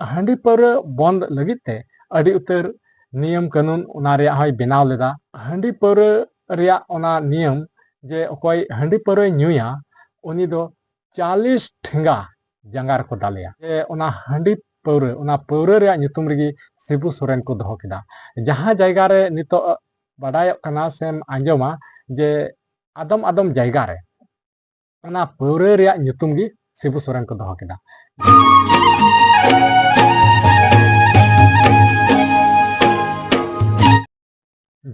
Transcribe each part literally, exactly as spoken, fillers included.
ᱦᱟᱺᱰᱤ ᱯᱟᱹᱣᱨᱟᱹ ᱵᱚᱱᱫ ᱞᱟᱹᱜᱤᱫ ᱛᱮ ᱟᱹᱰᱤ ᱩᱛᱟᱹᱨ ᱱᱤᱭᱚᱢ ᱠᱟᱹᱱᱩᱱ ᱚᱱᱟ ᱨᱮᱭᱟᱜ ᱦᱚᱸᱭ ᱵᱮᱱᱟᱣ ᱞᱮᱫᱟ᱾ ᱦᱟᱺᱰᱤ ᱯᱟᱹᱣᱨᱟᱹ ᱨᱮᱭᱟᱜ ᱚᱱᱟ ᱱᱤᱭᱚᱢ ᱡᱮ ᱚᱠᱚᱭ ᱦᱟᱺᱰᱤ ᱯᱟᱹᱣᱨᱟᱹᱭ ᱧᱩᱭᱟ, ᱩᱱᱤ ᱫᱚ ᱪᱟᱞᱤᱥ ᱴᱷᱮᱸᱜᱟ ᱡᱟᱸᱜᱟ ᱨᱮᱠᱚ ᱫᱟᱞᱮᱭᱟ᱾ ᱡᱮ ᱚᱱᱟ ᱦᱟᱺᱰᱤ ᱯᱟᱹᱣᱨᱟᱹ, ᱚᱱᱟ ᱯᱟᱹᱣᱨᱟᱹ ᱨᱮᱭᱟᱜ ᱧᱩᱛᱩᱢ ᱨᱮᱜᱮ ᱥᱤᱵᱩ ᱥᱚᱨᱮᱱ ᱠᱚ ᱫᱚᱦᱚ ᱠᱮᱫᱟ᱾ ᱡᱟᱦᱟᱸ ᱡᱟᱭᱜᱟ ᱨᱮ ᱱᱤᱛᱚᱜ ᱵᱟᱰᱟᱭᱚᱜ ᱠᱟᱱᱟ ᱥᱮᱢ ᱟᱸᱡᱚᱢᱟ ᱡᱮ ᱟᱫᱚᱢ ᱟᱫᱚᱢ ᱡᱟᱭᱜᱟ ᱨᱮ ᱚᱱᱟ ᱯᱟᱹᱣᱨᱟᱹ ᱨᱮᱭᱟᱜ ᱧᱩᱛᱩᱢ ᱜᱮ ᱥᱤᱵᱩ ᱥᱚᱨᱮᱱ ᱠᱚ ᱫᱚᱦᱚ ᱠᱮᱫᱟ᱾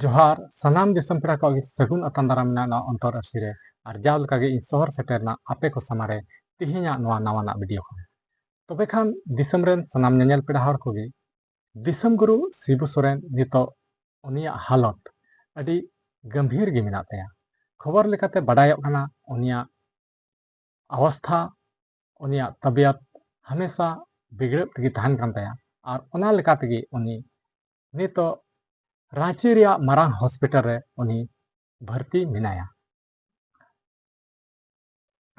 ᱡᱚᱦᱟᱨ, ᱥᱟᱱᱟᱢ ᱫᱤᱥᱚᱢ ᱯᱮᱲᱟ ᱠᱚᱣᱟᱜ ᱜᱮ ᱥᱟᱹᱜᱩᱱ ᱟᱛᱟᱝ ᱫᱟᱨᱟᱢ ᱢᱮᱱᱟᱜᱼᱟ ᱱᱚᱣᱟ ᱚᱱᱛᱚᱨ ᱟᱹᱨᱥᱤ ᱨᱮ᱾ ᱟᱨ ᱡᱟᱣ ᱞᱮᱠᱟᱜᱮ ᱤᱧ ᱥᱚᱦᱚᱨ ᱥᱮᱴᱮᱨ ᱨᱮᱱᱟᱜ ᱟᱯᱮ ᱠᱚ ᱥᱟᱢᱟᱝ ᱨᱮ ᱛᱮᱦᱮᱧᱟᱜ ᱱᱚᱣᱟ ᱱᱟᱣᱟᱱᱟᱜ ᱵᱷᱤᱰᱤᱭᱳ ᱠᱷᱚᱱ᱾ ᱛᱚᱵᱮ ᱠᱷᱟᱱ ᱫᱤᱥᱚᱢ ᱨᱮᱱ ᱥᱟᱱᱟᱢ ᱧᱮᱧᱮᱞ ᱯᱮᱲᱟ ᱦᱚᱲ ᱠᱚᱜᱮ ᱫᱤᱥᱚᱢ ᱜᱩᱨᱩ ᱥᱤᱵᱩ ᱥᱚᱨᱮᱱ ᱱᱤᱛᱚᱜ ᱩᱱᱤᱭᱟᱜ ᱦᱟᱞᱚᱛ ᱟᱹᱰᱤ ᱜᱟᱢᱵᱷᱤᱨ ᱜᱮ ᱢᱮᱱᱟᱜ ᱛᱟᱭᱟ᱾ ᱠᱷᱚᱵᱚᱨ ᱞᱮᱠᱟᱛᱮ ᱵᱟᱰᱟᱭᱚᱜ ᱠᱟᱱᱟ ᱩᱱᱤᱭᱟᱜ ᱚᱵᱚᱥᱛᱷᱟ, ᱩᱱᱤᱭᱟᱜ ᱛᱟᱵᱤᱭᱟᱛ ᱦᱟᱢᱮᱥᱟ ᱵᱤᱜᱽᱲᱟᱹᱜ ᱛᱮᱜᱮ ᱛᱟᱦᱮᱱ ᱠᱟᱱ ᱛᱟᱭᱟ᱾ ᱟᱨ ᱚᱱᱟ ᱞᱮᱠᱟ ᱛᱮᱜᱮ ᱩᱱᱤ ᱱᱤᱛᱚᱜ ᱨᱟᱸᱪᱤ ᱨᱮᱭᱟᱜ ᱢᱟᱨᱟᱝ ᱦᱚᱥᱯᱤᱴᱟᱞ ᱨᱮ ᱩᱱᱤ ᱵᱷᱚᱨᱛᱤ ᱢᱮᱱᱟᱭᱟ᱾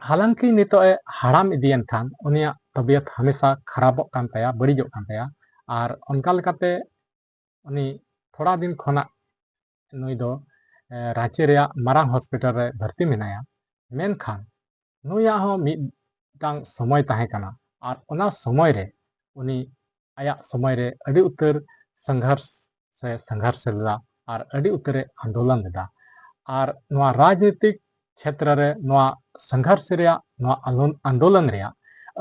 ᱦᱟᱞᱟᱝᱠᱤ ᱱᱤᱛᱚᱜ ᱮ ᱦᱟᱲᱟᱢ ᱤᱫᱤᱭᱮᱱ ᱠᱷᱟᱱ ᱩᱱᱤᱭᱟᱜ ᱛᱟᱵᱤᱭᱟᱛ ᱦᱟᱢᱮᱥᱟ ᱠᱷᱟᱨᱟᱯᱚᱜ ᱠᱟᱱ ᱛᱟᱭᱟ, ᱵᱟᱹᱲᱤᱡᱚᱜ ᱠᱟᱱ ᱛᱟᱭᱟ᱾ ᱟᱨ ᱚᱱᱠᱟ ᱞᱮᱠᱟᱛᱮ ᱩᱱᱤ ᱛᱷᱚᱲᱟ ᱫᱤᱱ ᱠᱷᱚᱱᱟᱜ ᱱᱩᱭ ᱫᱚ, ᱮ, ᱨᱟᱸᱪᱤ ᱨᱮᱭᱟᱜ ᱢᱟᱨᱟᱝ ᱦᱚᱥᱯᱤᱴᱟᱞ ᱨᱮ ᱵᱷᱚᱨᱛᱤ ᱢᱮᱱᱟᱭᱟ᱾ ᱢᱮᱱᱠᱷᱟᱱ ᱱᱩᱭᱟᱜ ᱦᱚᱸ ᱢᱤᱫᱴᱟᱝ ᱥᱚᱢᱚᱭ ᱛᱟᱦᱮᱸ ᱠᱟᱱᱟ, ᱟᱨ ᱚᱱᱟ ᱥᱚᱢᱚᱭ ᱨᱮ ᱩᱱᱤ ᱟᱭᱟᱜ ᱥᱚᱢᱚᱭ ᱨᱮ ᱟᱹᱰᱤ ᱩᱛᱟᱹᱨ ᱥᱚᱝᱜᱷᱟᱨᱥ ᱥᱮ ᱥᱚᱝᱜᱷᱟᱨᱥ ᱞᱮᱫᱟ ᱟᱨ ᱟᱹᱰᱤ ᱩᱛᱟᱹᱨᱮ ᱟᱱᱫᱳᱞᱚᱱ ᱞᱮᱫᱟ᱾ ᱟᱨ ᱱᱚᱣᱟ ᱨᱟᱡᱽᱱᱤᱛᱤᱠ ᱠᱷᱮᱛᱨᱚ ᱨᱮ ᱱᱚᱣᱟ ᱥᱚᱝᱜᱷᱟᱨᱥ ᱨᱮᱭᱟᱜ, ᱱᱚᱣᱟ ᱟᱞᱚᱱ-, ᱟᱱᱫᱳᱞᱚᱱ ᱨᱮᱭᱟᱜ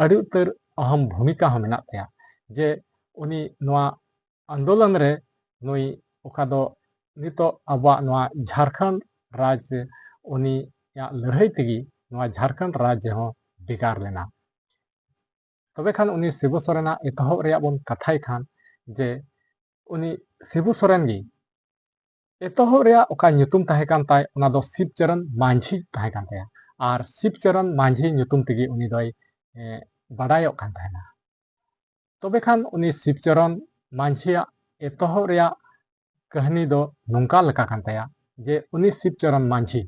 ᱟᱹᱰᱤ ᱩᱛᱟᱹᱨ ᱟᱦᱚᱢ ᱵᱷᱩᱢᱤᱠᱟ ᱦᱚᱸ ᱢᱮᱱᱟᱜ ᱛᱟᱭᱟ, ᱡᱮ ᱩᱱᱤ ᱱᱚᱣᱟ ᱟᱱᱫᱳᱞᱚᱱ ᱨᱮ ᱱᱩᱭ ᱚᱠᱟ ᱫᱚ ᱱᱤᱛᱚᱜ ᱟᱵᱚᱣᱟᱜ ᱱᱚᱣᱟ ᱡᱷᱟᱲᱠᱷᱚᱸᱰ ᱨᱟᱡᱽ, ᱩᱱᱤᱭᱟᱜ ᱞᱟᱹᱲᱦᱟᱹᱭ ᱛᱮᱜᱮ ᱱᱚᱣᱟ ᱡᱷᱟᱲᱠᱷᱚᱸᱰ ᱨᱟᱡᱽ ᱦᱚᱸ ᱵᱷᱮᱜᱟᱨ ᱞᱮᱱᱟ᱾ ᱛᱚᱵᱮ ᱠᱷᱟᱱ ᱩᱱᱤ ᱥᱤᱵᱩ ᱥᱚᱨᱮᱱᱟᱜ ᱮᱛᱚᱦᱚᱵ ᱨᱮᱭᱟᱜ ᱵᱚᱱ ᱠᱟᱛᱷᱟᱭ ᱠᱷᱟᱱ, ᱡᱮ ᱩᱱᱤ ᱥᱤᱵᱩ ᱥᱚᱨᱮᱱ ᱜᱮ ᱮᱛᱚᱦᱚᱵ ᱨᱮᱭᱟᱜ ᱚᱠᱟ ᱧᱩᱛᱩᱢ ᱛᱟᱦᱮᱸ ᱠᱟᱱ ᱛᱟᱭ, ᱚᱱᱟ ᱫᱚ ᱥᱤᱵᱪᱚᱨᱚᱱ ᱢᱟᱹᱡᱷᱤ ᱛᱟᱦᱮᱸ ᱠᱟᱱ ᱛᱟᱭᱟ᱾ ᱟᱨ ᱥᱤᱵᱪᱚᱨᱚᱱ ᱢᱟᱹᱡᱷᱤ ᱧᱩᱛᱩᱢ ᱛᱮᱜᱮ ᱩᱱᱤ ᱫᱚᱭ, ᱮ, ᱵᱟᱰᱟᱭᱚᱜ ᱠᱟᱱ ᱛᱟᱦᱮᱱᱟ᱾ ᱛᱚᱵᱮ ᱠᱷᱟᱱ ᱩᱱᱤ ᱥᱤᱵᱪᱚᱨᱚᱱ ᱢᱟᱹᱡᱷᱤᱭᱟᱜ ᱮᱛᱚᱦᱚᱵ ᱨᱮᱭᱟᱜ ᱠᱟᱹᱦᱱᱤ ᱫᱚ ᱱᱚᱝᱠᱟ ᱞᱮᱠᱟ ᱠᱟᱱ ᱛᱟᱭᱟ, ᱡᱮ ᱩᱱᱤ ᱥᱤᱵᱪᱚᱨᱚᱱ ᱢᱟᱹᱡᱷᱤ,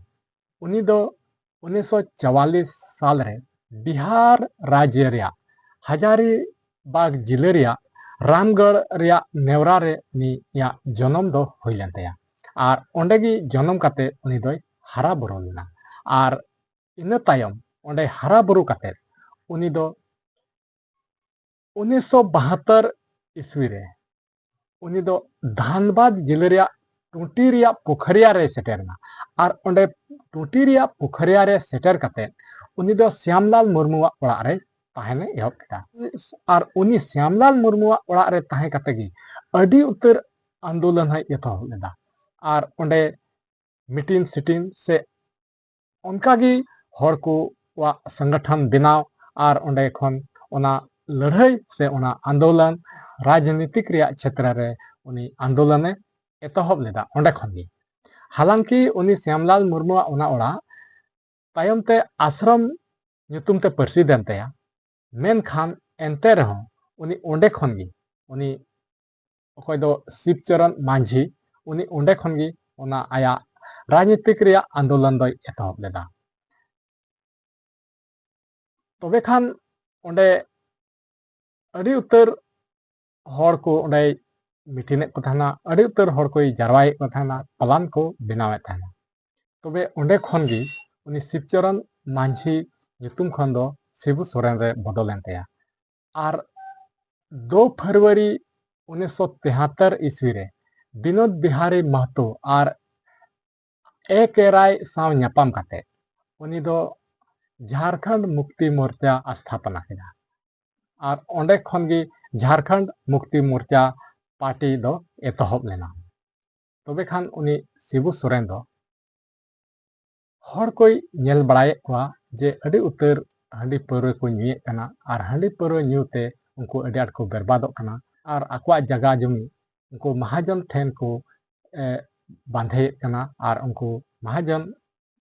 ᱩᱱᱤ ᱫᱚ ᱩᱱᱤᱥᱥᱚ ᱪᱩᱣᱟᱞᱞᱤᱥ ᱥᱟᱞ ᱨᱮ ᱵᱤᱦᱟᱨ ᱨᱟᱡᱽ ᱨᱮᱭᱟᱜ ᱦᱟᱡᱟᱨᱤ ᱵᱟᱜᱽ ᱡᱤᱞᱟᱹ ᱨᱮᱭᱟᱜ ᱨᱟᱢᱜᱚᱲ ᱨᱮᱭᱟᱜ ᱱᱮᱣᱨᱟ ᱨᱮ ᱩᱱᱤᱭᱟᱜ ᱡᱚᱱᱚᱢ ᱫᱚ ᱦᱩᱭ ᱞᱮᱱ ᱛᱟᱭᱟ᱾ ᱟᱨ ᱚᱸᱰᱮ ᱜᱮ ᱡᱚᱱᱚᱢ ᱠᱟᱛᱮ ᱩᱱᱤ ᱫᱚᱭ ᱦᱟᱨᱟ ᱵᱩᱨᱩ ᱞᱮᱱᱟ᱾ ᱟᱨ ᱤᱱᱟᱹ ᱛᱟᱭᱚᱢ ᱚᱸᱰᱮ ᱦᱟᱨᱟ ᱵᱩᱨᱩ ᱠᱟᱛᱮ ᱩᱱᱤ ᱫᱚ ᱩᱱᱤᱥᱥᱚ ᱵᱟᱦᱟᱛᱛᱚᱨ ᱤᱥᱣᱤ ᱨᱮ ᱩᱱᱤ ᱫᱚ ᱫᱷᱟᱱᱵᱟᱫᱽ ᱡᱤᱞᱟᱹ ᱨᱮᱭᱟᱜ ᱴᱩᱴᱤ ᱨᱮᱭᱟᱜ ᱯᱩᱠᱷᱟᱹᱨᱤᱭᱟ ᱨᱮᱭ ᱥᱮᱴᱮᱨ ᱮᱱᱟ᱾ ᱟᱨ ᱚᱸᱰᱮ ᱴᱩᱴᱤ ᱨᱮᱭᱟᱜ ᱯᱩᱠᱷᱟᱹᱨᱤᱭᱟ ᱨᱮ ᱥᱮᱴᱮᱨ ᱠᱟᱛᱮ ᱩᱱᱤ ᱫᱚ ᱥᱭᱟᱢᱞᱟᱞ ᱢᱩᱨᱢᱩᱣᱟᱜ ᱚᱲᱟᱜ ᱨᱮ ᱛᱟᱦᱮᱱᱮ ᱮᱦᱚᱵ ᱠᱮᱫᱟ᱾ ᱟᱨ ᱩᱱᱤ ᱥᱭᱟᱢᱞᱟᱞ ᱢᱩᱨᱢᱩᱣᱟᱜ ᱚᱲᱟᱜ ᱨᱮ ᱛᱟᱦᱮᱸ ᱠᱟᱛᱮ ᱜᱮ ᱟᱹᱰᱤ ᱩᱛᱟᱹᱨ ᱟᱱᱫᱳᱞᱚᱱ ᱦᱚᱸᱭ ᱮᱛᱚᱦᱚᱵ ᱞᱮᱫᱟ᱾ ᱟᱨ ᱚᱸᱰᱮ ᱢᱤᱴᱤᱝ ᱥᱤᱴᱤᱝ ᱥᱮ ᱚᱱᱠᱟᱜᱮ ᱦᱚᱲ ᱠᱚᱣᱟᱜ ᱥᱚᱝᱜᱚᱴᱷᱚᱱ ᱵᱮᱱᱟᱣ ᱟᱨ ᱚᱸᱰᱮ ᱠᱷᱚᱱ ᱚᱱᱟ ᱞᱟᱹᱲᱦᱟᱹᱭ ᱥᱮ ᱚᱱᱟ ᱟᱱᱫᱳᱞᱚᱱ ᱨᱟᱡᱽᱱᱤᱛᱤᱠ ᱨᱮᱭᱟᱜ ᱪᱷᱮᱛᱨᱚ ᱨᱮ ᱩᱱᱤ ᱟᱱᱫᱳᱞᱚᱱᱮ ᱮᱛᱚᱦᱚᱵ ᱞᱮᱫᱟ ᱚᱸᱰᱮ ᱠᱷᱚᱱ ᱜᱮ᱾ ᱦᱟᱞᱟᱝᱠᱤ ᱩᱱᱤ ᱥᱭᱟᱢᱞᱟᱞ ᱢᱩᱨᱢᱩᱣᱟᱜ ᱚᱱᱟ ᱚᱲᱟᱜ ᱛᱟᱭᱚᱢ ᱛᱮ ᱟᱥᱨᱚᱢ ᱧᱩᱛᱩᱢ ᱛᱮ ᱯᱟᱹᱨᱥᱤᱫ ᱮᱱ ᱛᱟᱭᱟ, ᱢᱮᱱᱠᱷᱟᱱ ᱮᱱᱛᱮ ᱨᱮᱦᱚᱸ ᱩᱱᱤ ᱚᱸᱰᱮ ᱠᱷᱚᱱ ᱜᱮ ᱩᱱᱤ ᱚᱠᱚᱭ ᱫᱚ ᱥᱤᱵᱪᱚᱨᱚᱱ ᱢᱟᱹᱡᱷᱤ, ᱩᱱᱤ ᱚᱸᱰᱮ ᱠᱷᱚᱱ ᱜᱮ ᱚᱱᱟ ᱟᱭᱟᱜ ᱨᱟᱡᱽᱱᱤᱛᱤᱠ ᱨᱮᱭᱟᱜ ᱟᱱᱫᱳᱞᱚᱱ ᱫᱚᱭ ᱮᱛᱚᱦᱚᱵ ᱞᱮᱫᱟ᱾ ᱛᱚᱵᱮ ᱠᱷᱟᱱ ᱚᱸᱰᱮ ᱟᱹᱰᱤ ᱩᱛᱟᱹᱨ ᱦᱚᱲ ᱠᱚ ᱚᱸᱰᱮᱭ ᱢᱤᱴᱤᱱᱮᱫ ᱠᱚ ᱛᱟᱦᱮᱱᱟ, ᱟᱹᱰᱤ ᱩᱛᱟᱹᱨ ᱦᱚᱲ ᱠᱚᱭ ᱡᱟᱨᱣᱟᱭᱮᱫ ᱠᱚ ᱛᱟᱦᱮᱱᱟ, ᱯᱞᱟᱱ ᱠᱚ ᱵᱮᱱᱟᱣᱮᱫ ᱛᱟᱦᱮᱱᱟ᱾ ᱛᱚᱵᱮ ᱚᱸᱰᱮ ᱠᱷᱚᱱ ᱜᱮ ᱩᱱᱤ ᱥᱤᱵᱪᱚᱨᱚᱱ ᱢᱟᱹᱡᱷᱤ ᱧᱩᱛᱩᱢ ᱠᱷᱚᱱ ᱫᱚ ᱥᱤᱵᱩ ᱥᱚᱨᱮᱱ ᱨᱮ ᱵᱚᱫᱚᱞ ᱮᱱ ᱛᱟᱭᱟ᱾ ᱟᱨ ᱫᱩ ᱯᱷᱮᱵᱽᱨᱩᱣᱟᱨᱤ ᱩᱱᱤᱥᱥᱚ ᱛᱮᱦᱟᱛᱛᱚᱨ ᱤᱥᱣᱤ ᱨᱮ ᱵᱤᱱᱳᱫ ᱵᱤᱦᱟᱨᱤ ᱢᱟᱦᱛᱚ ᱟᱨ ᱮ ᱠᱮ ᱨᱟᱭ ᱥᱟᱶ ᱧᱟᱯᱟᱢ ᱠᱟᱛᱮ ᱩᱱᱤ ᱫᱚ ᱡᱷᱟᱨᱠᱷᱚᱸᱰ ᱢᱩᱠᱛᱤ ᱢᱳᱨᱪᱟ ᱟᱥᱛᱷᱟᱯᱚᱱᱟ ᱠᱮᱫᱟ᱾ ᱟᱨ ᱚᱸᱰᱮ ᱠᱷᱚᱱ ᱜᱮ ᱡᱷᱟᱨᱠᱷᱚᱸᱰ ᱢᱩᱠᱛᱤ ᱢᱳᱨᱪᱟ ᱯᱟᱨᱴᱤ ᱫᱚ ᱮᱛᱚᱦᱚᱵ ᱞᱮᱱᱟ᱾ ᱛᱚᱵᱮ ᱠᱷᱟᱱ ᱩᱱᱤ ᱥᱤᱵᱩ ᱥᱚᱨᱮᱱ ᱫᱚ ᱦᱚᱲ ᱠᱚᱭ ᱧᱮᱞ ᱵᱟᱲᱟᱭᱮᱫ ᱠᱚᱣᱟ ᱡᱮ ᱟᱹᱰᱤ ᱩᱛᱟᱹᱨ ᱦᱟᱺᱰᱤ ᱯᱟᱹᱣᱨᱟᱹ ᱠᱚ ᱧᱩᱭᱮᱫ ᱠᱟᱱᱟ ᱟᱨ ᱦᱟᱺᱰᱤ ᱯᱟᱹᱣᱨᱟᱹ ᱧᱩ ᱛᱮ ᱩᱱᱠᱩ ᱟᱹᱰᱤ ᱟᱸᱴ ᱠᱚ ᱵᱮᱨᱵᱟᱫᱚᱜ ᱠᱟᱱᱟ ᱟᱨ ᱟᱠᱚᱣᱟᱜ ᱡᱟᱭᱜᱟ ᱡᱚᱢᱤ ᱩᱱᱠᱩ ᱢᱟᱦᱟᱡᱚᱱ ᱴᱷᱮᱱ ᱠᱚ, ᱮ, ᱵᱟᱸᱫᱷᱮᱭᱮᱫ ᱠᱟᱱᱟ ᱟᱨ ᱩᱱᱠᱩ ᱢᱟᱦᱟᱡᱚᱱ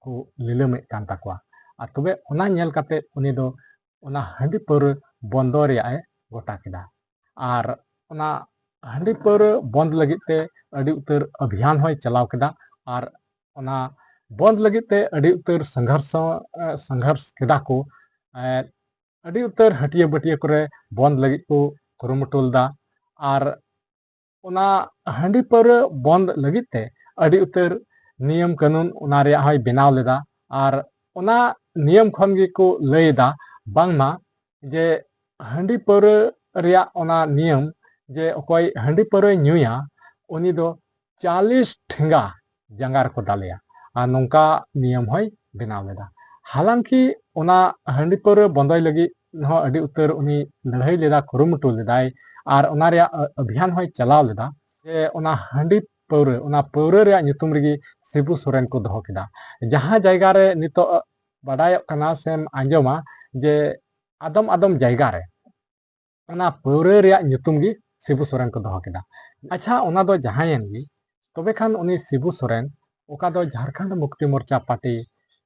ᱠᱚ ᱞᱤᱞᱟᱹᱢᱮᱫ ᱠᱟᱱ ᱛᱟᱠᱚᱣᱟ᱾ ᱟᱨ ᱛᱚᱵᱮ ᱚᱱᱟ ᱧᱮᱞ ᱠᱟᱛᱮ ᱩᱱᱤ ᱫᱚ ᱚᱱᱟ ᱦᱟᱺᱰᱤ ᱯᱟᱹᱣᱨᱟᱹ ᱵᱚᱱᱫᱚ ᱨᱮᱭᱟᱜ ᱮ ᱜᱚᱴᱟ ᱠᱮᱫᱟ᱾ ᱟᱨ ᱚᱱᱟ ᱦᱟᱺᱰᱤ ᱯᱟᱹᱣᱨᱟᱹ ᱵᱚᱱᱫ ᱞᱟᱹᱜᱤᱫ ᱛᱮ ᱟᱹᱰᱤ ᱩᱛᱟᱹᱨ ᱚᱵᱷᱤᱭᱟᱱ ᱦᱚᱸᱭ ᱪᱟᱞᱟᱣ ᱠᱮᱫᱟ᱾ ᱟᱨ ᱚᱱᱟ ᱵᱚᱱᱫ ᱞᱟᱹᱜᱤᱫ ᱛᱮ ᱟᱹᱰᱤ ᱩᱛᱟᱹᱨ ᱥᱚᱝᱜᱷᱚᱨᱥᱚ, ᱮ, ᱥᱚᱝᱜᱷᱚᱨᱥ ᱠᱮᱫᱟ ᱠᱚ᱾ ᱮ, ᱟᱹᱰᱤ ᱩᱛᱟᱹᱨ ᱦᱟᱹᱴᱤᱭᱟᱹ ᱵᱟᱹᱴᱤᱭᱟᱹ ᱠᱚᱨᱮ ᱵᱚᱱᱫ ᱞᱟᱹᱜᱤᱫ ᱠᱚ ᱠᱩᱨᱩᱢᱩᱴᱩ ᱞᱮᱫᱟ᱾ ᱟᱨ ᱚᱱᱟ ᱦᱟᱺᱰᱤ ᱯᱟᱹᱣᱨᱟᱹ ᱵᱚᱱᱫ ᱞᱟᱹᱜᱤᱫ ᱛᱮ ᱟᱹᱰᱤ ᱩᱛᱟᱹᱨ ᱱᱤᱭᱚᱢ ᱠᱟᱹᱱᱩᱱ ᱚᱱᱟ ᱨᱮᱭᱟᱜ ᱦᱚᱸᱭ ᱵᱮᱱᱟᱣ ᱞᱮᱫᱟ᱾ ᱟᱨ ᱚᱱᱟ ᱱᱤᱭᱚᱢ ᱠᱷᱚᱱ ᱜᱮᱠᱚ ᱞᱟᱹᱭ ᱮᱫᱟ ᱵᱟᱝᱢᱟ ᱡᱮ ᱦᱟᱺᱰᱤ ᱯᱟᱹᱣᱨᱟᱹ ᱨᱮᱭᱟᱜ ᱚᱱᱟ ᱱᱤᱭᱚᱢ ᱡᱮ ᱚᱠᱚᱭ ᱦᱟᱺᱰᱤ ᱯᱟᱹᱣᱨᱟᱹᱭ ᱧᱩᱭᱟ ᱩᱱᱤ ᱫᱚ ᱪᱟᱞᱤᱥ ᱴᱷᱮᱸᱜᱟ ᱡᱟᱸᱜᱟ ᱨᱮᱠᱚ ᱫᱟᱞᱮᱭᱟ, ᱟᱨ ᱱᱚᱝᱠᱟ ᱱᱤᱭᱚᱢ ᱦᱚᱸᱭ ᱵᱮᱱᱟᱣ ᱞᱮᱫᱟ᱾ ᱦᱟᱞᱟᱝᱠᱤ ᱚᱱᱟ ᱦᱟᱺᱰᱤ ᱯᱟᱹᱣᱨᱟᱹ ᱵᱚᱱᱫᱚᱭ ᱞᱟᱹᱜᱤᱫ ᱦᱚᱸ ᱟᱹᱰᱤ ᱩᱛᱟᱹᱨ ᱩᱱᱤ ᱞᱟᱹᱲᱦᱟᱹᱭ ᱞᱮᱫᱟ, ᱠᱩᱨᱩᱢᱩᱴᱩ ᱞᱮᱫᱟᱭ, ᱟᱨ ᱚᱱᱟ ᱨᱮᱭᱟᱜ ᱚ-, ᱚᱵᱷᱤᱭᱟᱱ ᱦᱚᱸᱭ ᱪᱟᱞᱟᱣ ᱞᱮᱫᱟ᱾ ᱡᱮ ᱚᱱᱟ ᱦᱟᱺᱰᱤ ᱯᱟᱹᱣᱨᱟᱹ, ᱚᱱᱟ ᱯᱟᱹᱣᱨᱟᱹ ᱨᱮᱭᱟᱜ ᱧᱩᱛᱩᱢ ᱨᱮᱜᱮ ᱥᱤᱵᱩ ᱥᱚᱨᱮᱱ ᱠᱚ ᱫᱚᱦᱚ ᱠᱮᱫᱟ᱾ ᱡᱟᱦᱟᱸ ᱡᱟᱭᱜᱟ ᱨᱮ ᱱᱤᱛᱚᱜ ᱵᱟᱰᱟᱭᱚᱜ ᱠᱟᱱᱟ ᱥᱮᱢ ᱟᱸᱡᱚᱢᱟ ᱡᱮ ᱟᱫᱚᱢ ᱟᱫᱚᱢ ᱡᱟᱭᱜᱟ ᱨᱮ ᱚᱱᱟ ᱯᱟᱹᱣᱨᱟᱹ ᱨᱮᱭᱟᱜ ᱧᱩᱛᱩᱢ ᱜᱮ ᱥᱤᱵᱩ ᱥᱚᱨᱮᱱ ᱠᱚ ᱫᱚᱦᱚ ᱠᱮᱫᱟ᱾ ᱟᱪᱪᱷᱟ, ᱚᱱᱟ ᱫᱚ ᱡᱟᱦᱟᱸᱭᱮᱱ ᱜᱮ, ᱛᱚᱵᱮ ᱠᱷᱟᱱ ᱩᱱᱤ ᱥᱤᱵᱩ ᱥᱚᱨᱮᱱ ᱚᱠᱟ ᱫᱚ ᱡᱷᱟᱲᱠᱷᱚᱸᱰ ᱢᱩᱠᱛᱤ ᱢᱳᱨᱪᱟ ᱯᱟᱨᱴᱤ,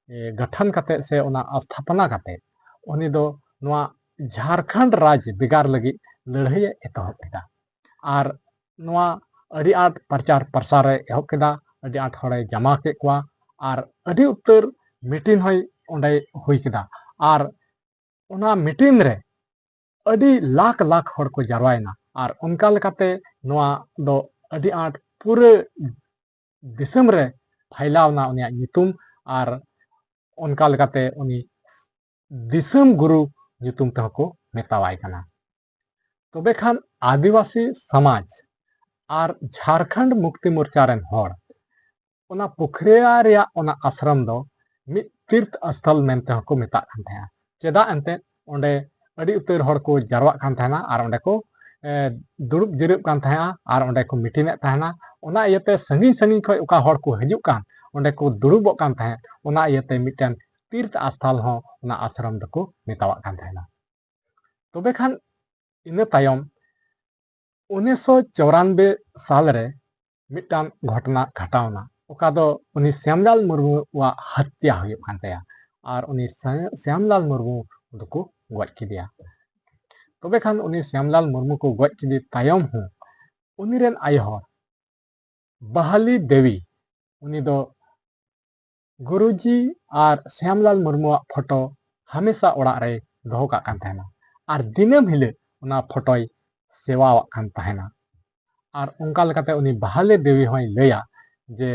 ᱮ, ᱜᱚᱴᱷᱚᱱ ᱠᱟᱛᱮ ᱥᱮ ᱚᱱᱟ ᱟᱥᱛᱷᱟᱯᱚᱱᱟ ᱠᱟᱛᱮ ᱩᱱᱤ ᱫᱚ ᱱᱚᱣᱟ ᱡᱷᱟᱲᱠᱷᱚᱸᱰ ᱨᱟᱡᱽ ᱵᱷᱮᱜᱟᱨ ᱞᱟᱹᱜᱤᱫ ᱞᱟᱹᱲᱦᱟᱹᱭᱮ ᱮᱛᱚᱦᱚᱵ ᱠᱮᱫᱟ᱾ ᱟᱨ ᱱᱚᱣᱟ ᱟᱹᱰᱤ ᱟᱸᱴ ᱯᱨᱚᱪᱟᱨ ᱯᱨᱚᱥᱟᱨᱮ ᱮᱦᱚᱵ ᱠᱮᱫᱟ, ᱟᱹᱰᱤ ᱟᱸᱴ ᱦᱚᱲᱮ ᱡᱟᱢᱟ ᱠᱮᱫ ᱠᱚᱣᱟ᱾ ᱟᱨ ᱟᱹᱰᱤ ᱩᱛᱟᱹᱨ ᱢᱤᱴᱤᱝ ᱦᱚᱸᱭ ᱚᱸᱰᱮ ᱦᱩᱭ ᱠᱮᱫᱟ᱾ ᱟᱨ ᱚᱱᱟ ᱢᱤᱴᱤᱝ ᱨᱮ ᱟᱹᱰᱤ ᱞᱟᱠᱷ ᱞᱟᱠᱷ ᱦᱚᱲ ᱠᱚ ᱡᱟᱨᱣᱟᱭᱮᱱᱟ᱾ ᱟᱨ ᱚᱱᱠᱟ ᱞᱮᱠᱟᱛᱮ ᱱᱚᱣᱟ ᱫᱚ ᱟᱹᱰᱤ ᱟᱸᱴ ᱯᱩᱨᱟᱹ ᱫᱤᱥᱚᱢ ᱨᱮ ᱯᱷᱟᱭᱞᱟᱣ ᱮᱱᱟ ᱩᱱᱤᱭᱟᱜ ᱧᱩᱛᱩᱢ᱾ ᱟᱨ ᱚᱱᱠᱟ ᱞᱮᱠᱟᱛᱮ ᱩᱱᱤ ᱫᱤᱥᱚᱢ ᱜᱩᱨᱩ ᱧᱩᱛᱩᱢ ᱛᱮᱦᱚᱸ ᱠᱚ ᱢᱮᱛᱟᱣᱟᱭ ᱠᱟᱱᱟ᱾ ᱛᱚᱵᱮ ᱠᱷᱟᱱ ᱟᱹᱫᱤᱵᱟᱹᱥᱤ ᱥᱚᱢᱟᱡᱽ ᱟᱨ ᱡᱷᱟᱲᱠᱷᱚᱸᱰ ᱢᱩᱠᱛᱤ ᱢᱳᱨᱪᱟ ᱨᱮᱱ ᱦᱚᱲ ᱚᱱᱟ ᱯᱩᱠᱷᱨᱤᱭᱟ ᱨᱮᱭᱟᱜ ᱚᱱᱟ ᱟᱥᱨᱚᱢ ᱫᱚ ᱢᱤᱫ ᱛᱤᱨᱛᱷ ᱟᱥᱛᱷᱚᱞ ᱢᱮᱱᱛᱮ ᱦᱚᱸᱠᱚ ᱢᱮᱛᱟᱜ ᱠᱟᱱ ᱛᱟᱦᱮᱸᱜᱼᱟ᱾ ᱪᱮᱫᱟᱜ ᱮᱱᱛᱮᱫ ᱚᱸᱰᱮ ᱟᱹᱰᱤ ᱩᱛᱟᱹᱨ ᱦᱚᱲ ᱠᱚ ᱡᱟᱨᱣᱟᱜ ᱠᱟᱱ ᱛᱟᱦᱮᱱᱟ ᱟᱨ ᱚᱸᱰᱮ ᱠᱚ, ᱮ, ᱫᱩᱲᱩᱵ ᱡᱤᱨᱟᱹᱜ ᱠᱟᱱ ᱛᱟᱦᱮᱸᱜᱼᱟ ᱟᱨ ᱚᱸᱰᱮ ᱠᱚ ᱢᱤᱴᱤᱝ ᱮᱫ ᱛᱟᱦᱮᱱᱟ᱾ ᱚᱱᱟ ᱤᱭᱟᱹᱛᱮ ᱥᱟᱺᱜᱤᱧ ᱥᱟᱺᱜᱤᱧ ᱠᱷᱚᱱ ᱚᱠᱟ ᱦᱚᱲ ᱠᱚ ᱦᱤᱡᱩᱜ ᱠᱟᱱ ᱚᱸᱰᱮ ᱠᱚ ᱫᱩᱲᱩᱵᱚᱜ ᱠᱟᱱ ᱛᱟᱦᱮᱸᱫ, ᱚᱱᱟ ᱤᱭᱟᱹᱛᱮ ᱢᱤᱫᱴᱮᱱ ᱛᱤᱨᱛᱷ ᱟᱥᱛᱷᱟᱞ ᱦᱚᱸ ᱚᱱᱟ ᱟᱥᱨᱚᱢ ᱫᱚᱠᱚ ᱢᱮᱛᱟᱣᱟᱜ ᱠᱟᱱ ᱛᱟᱦᱮᱱᱟ᱾ ᱛᱚᱵᱮ ᱠᱷᱟᱱ ᱤᱱᱟᱹ ᱛᱟᱭᱚᱢ ᱩᱱᱤᱥᱥᱚ ᱪᱚᱣᱨᱟᱱᱵᱮ ᱥᱟᱞ ᱨᱮ ᱢᱤᱫᱴᱟᱝ ᱜᱷᱚᱴᱚᱱᱟ ᱜᱷᱟᱴᱟᱣ ᱮᱱᱟ, ᱚᱠᱟ ᱫᱚ ᱩᱱᱤ ᱥᱭᱟᱢᱞᱟᱞ ᱢᱩᱨᱢᱩᱣᱟᱜ ᱦᱚᱛᱭᱟ ᱦᱩᱭᱩᱜ ᱠᱟᱱ ᱛᱟᱭᱟ᱾ ᱟᱨ ᱩᱱᱤ ᱥᱭᱟ-, ᱥᱭᱟᱢᱞᱟᱞ ᱢᱩᱨᱢᱩ ᱫᱚᱠᱚ ᱜᱚᱡ ᱠᱮᱫᱮᱭᱟ᱾ ᱛᱚᱵᱮ ᱠᱷᱟᱱ ᱩᱱᱤ ᱥᱭᱟᱢᱞᱟᱞ ᱢᱩᱨᱢᱩ ᱠᱚ ᱜᱚᱡ ᱠᱮᱫᱮ ᱛᱟᱭᱚᱢ ᱦᱚᱸ ᱩᱱᱤ ᱨᱮᱱ ᱟᱭᱳ ᱦᱚᱲ ᱵᱟᱦᱟᱞᱤ ᱫᱮᱣᱤ, ᱩᱱᱤ ᱫᱚ ᱜᱩᱨᱩᱡᱤ ᱟᱨ ᱥᱭᱟᱢᱞᱟᱞ ᱢᱩᱨᱢᱩᱣᱟᱜ ᱯᱷᱳᱴᱳ ᱦᱟᱢᱮᱥᱟ ᱚᱲᱟᱜ ᱨᱮᱭ ᱫᱚᱦᱚ ᱠᱟᱜ ᱠᱟᱱ ᱛᱟᱦᱮᱱᱟ᱾ ᱟᱨ ᱫᱤᱱᱟᱹᱢ ᱦᱤᱞᱳᱜ ᱚᱱᱟ ᱯᱷᱳᱴᱳᱭ ᱥᱮᱵᱟᱣᱟᱜ ᱠᱟᱱ ᱛᱟᱦᱮᱱᱟ᱾ ᱟᱨ ᱚᱱᱠᱟ ᱞᱮᱠᱟᱛᱮ ᱩᱱᱤ ᱵᱟᱦᱟᱞᱮ ᱫᱮᱵᱤ ᱦᱚᱸᱭ ᱞᱟᱹᱭᱟ ᱡᱮ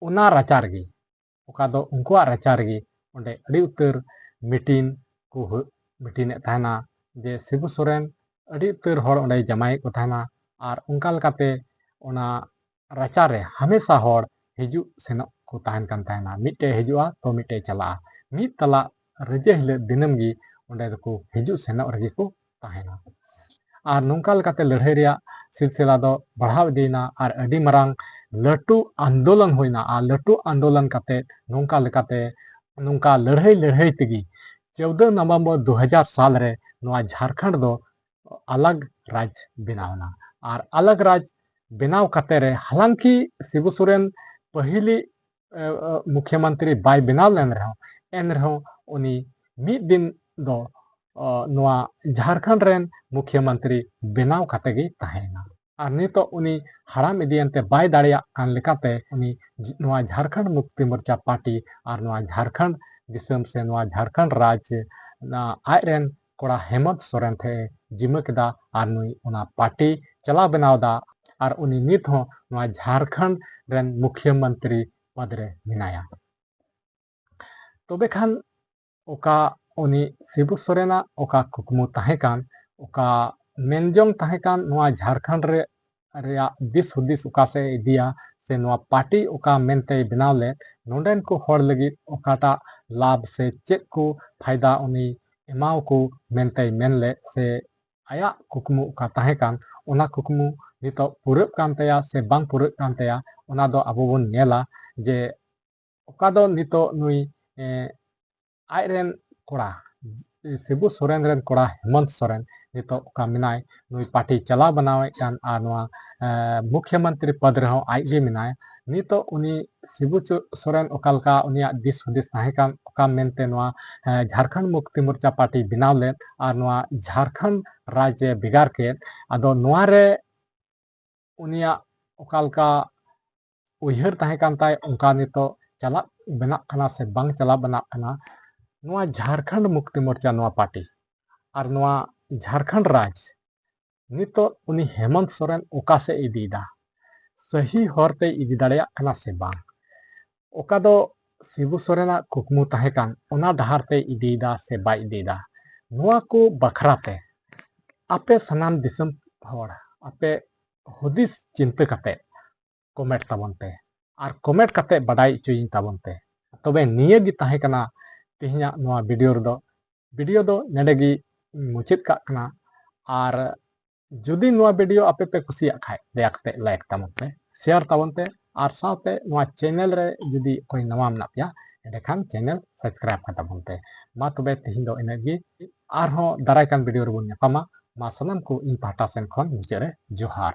ᱚᱱᱟ ᱨᱟᱪᱟ ᱨᱮᱜᱮ, ᱚᱠᱟ ᱫᱚ ᱩᱱᱠᱩᱣᱟᱜ ᱨᱟᱪᱟ ᱨᱮᱜᱮ, ᱚᱸᱰᱮ ᱟᱹᱰᱤ ᱩᱛᱟᱹᱨ ᱢᱤᱴᱤᱝ ᱠᱚ ᱦᱩ-, ᱢᱤᱴᱤᱝ ᱮᱫ ᱛᱟᱦᱮᱱᱟ, ᱡᱮ ᱥᱤᱵᱩ ᱥᱚᱨᱮᱱ ᱟᱹᱰᱤ ᱩᱛᱟᱹᱨ ᱦᱚᱲ ᱚᱸᱰᱮᱭ ᱡᱟᱢᱟᱭᱮᱫ ᱠᱚ ᱛᱟᱦᱮᱱᱟ᱾ ᱟᱨ ᱚᱱᱠᱟ ᱞᱮᱠᱟᱛᱮ ᱚᱱᱟ ᱨᱟᱪᱟ ᱨᱮ ᱦᱟᱢᱮᱥᱟ ᱦᱚᱲ ᱦᱤᱡᱩᱜ ᱥᱮᱱᱚᱜ ᱠᱚ ᱛᱟᱦᱮᱱ ᱠᱟᱱ ᱛᱟᱦᱮᱱᱟ᱾ ᱢᱤᱫᱴᱮᱡ ᱦᱤᱡᱩᱜᱼᱟ ᱛᱚ ᱢᱤᱫᱴᱮᱡ ᱪᱟᱞᱟᱜᱼᱟ᱾ ᱢᱤᱫ ᱛᱟᱞᱟ ᱨᱟᱹᱡᱟᱹ ᱦᱤᱞᱳᱜ ᱫᱤᱱᱟᱹᱢ ᱜᱮ ᱚᱸᱰᱮ ᱫᱚᱠᱚ ᱦᱤᱡᱩᱜ ᱥᱮᱱᱚᱜ ᱨᱮᱜᱮ ᱠᱚ ᱛᱟᱦᱮᱱᱟ᱾ ᱟᱨ ᱱᱚᱝᱠᱟ ᱞᱮᱠᱟᱛᱮ ᱞᱟᱹᱲᱦᱟᱹᱭ ᱨᱮᱭᱟᱜ ᱥᱤᱞᱥᱤᱞᱟ ᱫᱚ ᱵᱟᱲᱦᱟᱣ ᱤᱫᱤᱭᱮᱱᱟ ᱟᱨ ᱟᱹᱰᱤ ᱢᱟᱨᱟᱝ ᱞᱟᱹᱴᱩ ᱟᱱᱫᱳᱞᱚᱱ ᱦᱩᱭᱱᱟ᱾ ᱟᱨ ᱞᱟᱹᱴᱩ ᱟᱱᱫᱳᱞᱚᱱ ᱠᱟᱛᱮ ᱱᱚᱝᱠᱟ ᱞᱮᱠᱟᱛᱮ, ᱱᱚᱝᱠᱟ ᱞᱟᱹᱲᱦᱟᱹᱭ ᱞᱟᱹᱲᱦᱟᱹᱭ ᱛᱮᱜᱮ ᱪᱳᱫᱫᱳ ᱱᱚᱵᱷᱮᱢᱵᱚᱨ ᱫᱩ ᱦᱟᱡᱟᱨ ᱥᱟᱞ ᱨᱮ ᱱᱚᱣᱟ ᱡᱷᱟᱲᱠᱷᱚᱸᱰ ᱫᱚ ᱟᱞᱟᱜᱽ ᱨᱟᱡᱽ ᱵᱮᱱᱟᱣ ᱮᱱᱟ᱾ ᱟᱨ ᱟᱞᱟᱜᱽ ᱨᱟᱡᱽ ᱵᱮᱱᱟᱣ ᱠᱟᱛᱮ ᱨᱮ, ᱦᱟᱞᱟᱝᱠᱤ ᱥᱤᱵᱩ ᱥᱚᱨᱮᱱ ᱯᱟᱹᱦᱤᱞᱤ, ᱮ, ᱮ, ᱢᱩᱠᱷᱭᱟᱹᱢᱚᱱᱛᱨᱤ ᱵᱟᱭ ᱵᱮᱱᱟᱣ ᱞᱮᱱ ᱨᱮᱦᱚᱸ, ᱮᱱ ᱨᱮᱦᱚᱸ ᱩᱱᱤ ᱢᱤᱫ ᱫᱤᱱ ᱫᱚ, ᱚ, ᱱᱚᱣᱟ ᱡᱷᱟᱲᱠᱷᱚᱸᱰ ᱨᱮᱱ ᱢᱩᱠᱷᱭᱟᱹᱢᱚᱱᱛᱨᱤ ᱵᱮᱱᱟᱣ ᱠᱟᱛᱮ ᱜᱮᱭ ᱛᱟᱦᱮᱸᱭᱮᱱᱟ᱾ ᱟᱨ ᱱᱤᱛᱚᱜ ᱩᱱᱤ ᱦᱟᱲᱟᱢ ᱤᱫᱤᱭᱮᱱ ᱛᱮ ᱵᱟᱭ ᱫᱟᱲᱮᱭᱟᱜ ᱠᱟᱱ ᱞᱮᱠᱟᱛᱮ ᱩᱱᱤ ᱡᱷ-, ᱱᱚᱣᱟ ᱡᱷᱟᱲᱠᱷᱚᱸᱰ ᱢᱩᱠᱛᱤ ᱢᱳᱨᱪᱟ ᱯᱟᱨᱴᱤ ᱟᱨ ᱱᱚᱣᱟ ᱡᱷᱟᱲᱠᱷᱚᱸᱰ ᱫᱤᱥᱚᱢ ᱥᱮ ᱱᱚᱣᱟ ᱡᱷᱟᱲᱠᱷᱚᱸᱰ ᱨᱟᱡᱽ, ᱚᱱᱟ ᱟᱡᱨᱮᱱ ᱠᱚᱲᱟ ᱦᱮᱢᱚᱱᱛ ᱥᱚᱨᱮᱱ ᱴᱷᱮᱱ ᱮ ᱡᱤᱢᱟᱹ ᱠᱮᱫᱟ ᱟᱨ ᱱᱩᱭ ᱚᱱᱟ ᱯᱟᱨᱴᱤ ᱪᱟᱞᱟᱣ ᱵᱮᱱᱟᱣ ᱮᱫᱟ᱾ ᱟᱨ ᱩᱱᱤ ᱱᱤᱛ ᱦᱚᱸ ᱱᱚᱣᱟ ᱡᱷᱟᱲᱠᱷᱚᱸᱰ ᱨᱮᱱ ᱢᱩᱠᱷᱭᱟᱹ ᱢᱚᱱᱛᱨᱤ ᱯᱚᱫᱽ ᱨᱮ ᱢᱮᱱᱟᱭᱟ᱾ ᱛᱚᱵᱮ ᱠᱷᱟᱱ ᱚᱠᱟ ᱩᱱᱤ ᱥᱤᱵᱩ ᱥᱚᱨᱮᱱᱟᱜ ᱚᱠᱟ ᱠᱩᱠᱢᱩ ᱛᱟᱦᱮᱸ ᱠᱟᱱ, ᱚᱠᱟ ᱢᱮᱱᱡᱚᱝ ᱛᱟᱦᱮᱸ ᱠᱟᱱ, ᱱᱚᱣᱟ ᱡᱷᱟᱲᱠᱷᱚᱸᱰ ᱨᱮ, ᱨᱮᱭᱟᱜ ᱫᱤᱥ ᱦᱩᱫᱤᱥ ᱚᱠᱟ ᱥᱮᱫ ᱮ ᱤᱫᱤᱭᱟ ᱥᱮ ᱱᱚᱣᱟ ᱯᱟᱨᱴᱤ ᱚᱠᱟ ᱢᱮᱱᱛᱮᱭ ᱵᱮᱱᱟᱣ ᱞᱮᱫ, ᱱᱚᱰᱮᱱ ᱠᱚ ᱦᱚᱲ ᱞᱟᱹᱜᱤᱫ ᱚᱠᱟᱴᱟᱜ ᱞᱟᱵᱷ ᱥᱮ ᱪᱮᱫ ᱠᱚ ᱯᱷᱟᱭᱫᱟ ᱩᱱᱤ ᱮᱢᱟᱣᱟᱠᱚ ᱢᱮᱱᱛᱮᱭ ᱢᱮᱱ ᱞᱮᱫ, ᱥᱮ ᱟᱭᱟᱜ ᱠᱩᱠᱢᱩ ᱚᱠᱟ ᱛᱟᱦᱮᱸ ᱠᱟᱱ, ᱚᱱᱟ ᱠᱩᱠᱢᱩ ᱱᱤᱛᱚᱜ ᱯᱩᱨᱟᱹᱜ ᱠᱟᱱ ᱛᱟᱭᱟ ᱥᱮ ᱵᱟᱝ ᱯᱩᱨᱟᱹᱜ ᱠᱟᱱ ᱛᱟᱭᱟ, ᱚᱱᱟ ᱫᱚ ᱟᱵᱚ ᱵᱚᱱ ᱧᱮᱞᱟ ᱡᱮ ᱚᱠᱟ ᱫᱚ ᱱᱤᱛᱚᱜ ᱱᱩᱭ, ᱮ, ᱟᱡᱨᱮᱱ ᱠᱚᱲᱟ, ᱥᱤᱵᱩ ᱥᱚᱨᱮᱱ ᱨᱮᱱ ᱠᱚᱲᱟ ᱦᱮᱢᱚᱱᱛ ᱥᱚᱨᱮᱱ ᱱᱤᱛᱚᱜ ᱚᱠᱟ ᱢᱮᱱᱟᱭ, ᱱᱩᱭ ᱯᱟᱨᱴᱤ ᱪᱟᱞᱟᱣ ᱵᱮᱱᱟᱣᱮᱫ ᱠᱟᱱ ᱟᱨ ᱱᱚᱣᱟ, ᱮ, ᱢᱩᱠᱷᱭᱟᱹ ᱢᱚᱱᱛᱨᱤ ᱯᱚᱫᱽ ᱨᱮᱦᱚᱸ ᱟᱡ ᱜᱮ ᱢᱮᱱᱟᱭ᱾ ᱱᱤᱛᱚᱜ ᱩᱱᱤ ᱥᱤᱵᱩ ᱪᱚ-, ᱥᱚᱨᱮᱱ ᱚᱠᱟ ᱞᱮᱠᱟ ᱩᱱᱤᱭᱟᱜ ᱫᱤᱥ ᱦᱩᱫᱤᱥ ᱛᱟᱦᱮᱸ ᱠᱟᱱ, ᱚᱠᱟ ᱢᱮᱱᱛᱮ ᱱᱚᱣᱟ, ᱮ, ᱡᱷᱟᱲᱠᱷᱚᱸᱰ ᱢᱩᱠᱛᱤ ᱢᱳᱨᱪᱟ ᱯᱟᱨᱴᱤ ᱵᱮᱱᱟᱣ ᱞᱮᱫ ᱟᱨ ᱱᱚᱣᱟ ᱡᱷᱟᱲᱠᱷᱚᱸᱰ ᱨᱟᱡᱽ ᱮ ᱵᱷᱮᱜᱟᱨ ᱠᱮᱫ, ᱟᱫᱚ ᱱᱚᱣᱟ ᱨᱮ ᱩᱱᱤᱭᱟᱜ ᱚᱠᱟ ᱞᱮᱠᱟ ᱩᱭᱦᱟᱹᱨ ᱛᱟᱦᱮᱸ ᱠᱟᱱ ᱛᱟᱭ, ᱚᱱᱠᱟ ᱱᱤᱛᱚᱜ ᱪᱟᱞᱟᱜ ᱵᱮᱱᱟᱜ ᱠᱟᱱᱟ ᱥᱮ ᱵᱟᱝ ᱪᱟᱞᱟᱜ ᱵᱮᱱᱟᱜ ᱠᱟᱱᱟ, ᱱᱚᱣᱟ ᱡᱷᱟᱲᱠᱷᱚᱸᱰ ᱢᱩᱠᱛᱤ ᱢᱳᱨᱪᱟ ᱱᱚᱣᱟ ᱯᱟᱨᱴᱤ ᱟᱨ ᱱᱚᱣᱟ ᱡᱷᱟᱲᱠᱷᱚᱸᱰ ᱨᱟᱡᱽ ᱱᱤᱛᱚᱜ ᱩᱱᱤ ᱦᱮᱢᱚᱱᱛ ᱥᱚᱨᱮᱱ ᱚᱠᱟ ᱥᱮᱫ ᱮ ᱤᱫᱤᱭᱮᱫᱟ, ᱥᱟᱹᱦᱤ ᱦᱚᱨ ᱛᱮᱭ ᱤᱫᱤ ᱫᱟᱲᱮᱭᱟᱜ ᱠᱟᱱᱟ ᱥᱮ ᱵᱟᱝ, ᱚᱠᱟ ᱫᱚ ᱥᱤᱵᱩ ᱥᱚᱨᱮᱱᱟᱜ ᱠᱩᱠᱢᱩ ᱛᱟᱦᱮᱸ ᱠᱟᱱ, ᱚᱱᱟ ᱰᱟᱦᱟᱨ ᱛᱮᱭ ᱤᱫᱤᱭᱮᱫᱟ ᱥᱮ ᱵᱟᱭ ᱤᱫᱤᱭᱮᱫᱟ, ᱱᱚᱣᱟ ᱠᱚ ᱵᱟᱠᱷᱨᱟ ᱛᱮ ᱟᱯᱮ ᱥᱟᱱᱟᱢ ᱫᱤᱥᱚᱢ ᱦᱚᱲ ᱟᱯᱮ ᱦᱩᱫᱤᱥ ᱪᱤᱱᱛᱟᱹ ᱠᱟᱛᱮ ᱠᱚᱢᱮᱱᱴ ᱛᱟᱵᱚᱱ ᱯᱮ ᱟᱨ ᱠᱚᱢᱮᱱᱴ ᱠᱟᱛᱮ ᱵᱟᱰᱟᱭ ᱦᱚᱪᱚᱭᱤᱧ ᱛᱟᱵᱚᱱ ᱯᱮ᱾ ᱛᱚᱵᱮ ᱱᱤᱭᱟᱹ ᱜᱮ ᱛᱟᱦᱮᱸ ᱠᱟᱱᱟ ᱛᱮᱦᱮᱧᱟᱜ ᱱᱚᱣᱟ ᱵᱷᱤᱰᱤᱭᱳ ᱨᱮᱫᱚ᱾ ᱵᱷᱤᱰᱤᱭᱳ ᱫᱚ ᱱᱚᱰᱮ ᱜᱮ ᱢᱩᱪᱟᱹᱫ ᱠᱟᱜ ᱠᱟᱱᱟ᱾ ᱟᱨ ᱡᱩᱫᱤ ᱱᱚᱣᱟ ᱵᱷᱤᱰᱤᱭᱳ ᱟᱯᱮ ᱯᱮ ᱠᱩᱥᱤᱭᱟᱜ ᱠᱷᱟᱡ, ᱫᱟᱭᱟ ᱠᱟᱛᱮ ᱞᱟᱭᱤᱠ ᱛᱟᱵᱚᱱ ᱯᱮ, ᱥᱮᱭᱟᱨ ᱛᱟᱵᱚᱱ ᱯᱮ, ᱟᱨ ᱥᱟᱶᱛᱮ ᱱᱚᱣᱟ ᱪᱮᱱᱮᱞ ᱨᱮ ᱡᱩᱫᱤ ᱚᱠᱚᱭ ᱱᱟᱣᱟ ᱢᱮᱱᱟᱜ ᱯᱮᱭᱟ, ᱮᱸᱰᱮᱠᱷᱟᱱ ᱪᱮᱱᱮᱞ ᱥᱟᱵᱥᱠᱨᱟᱭᱤᱵ ᱠᱟᱛᱟᱵᱚᱱ ᱯᱮ᱾ ᱢᱟ ᱛᱚᱵᱮ ᱛᱮᱦᱮᱧ ᱫᱚ ᱤᱱᱟᱹᱜ ᱜᱮ, ᱟᱨᱦᱚᱸ ᱫᱟᱨᱟᱭ ᱠᱟᱱ ᱵᱷᱤᱰᱤᱭᱳ ᱨᱮᱵᱚᱱ ᱧᱟᱯᱟᱢᱟ᱾ ᱢᱟ ᱥᱟᱱᱟᱢ ᱠᱚ ᱤᱧ ᱯᱟᱦᱴᱟ ᱥᱮᱱ ᱠᱷᱚᱱ ᱢᱩᱪᱟᱹᱫ ᱨᱮ ᱡᱚᱦᱟᱨ᱾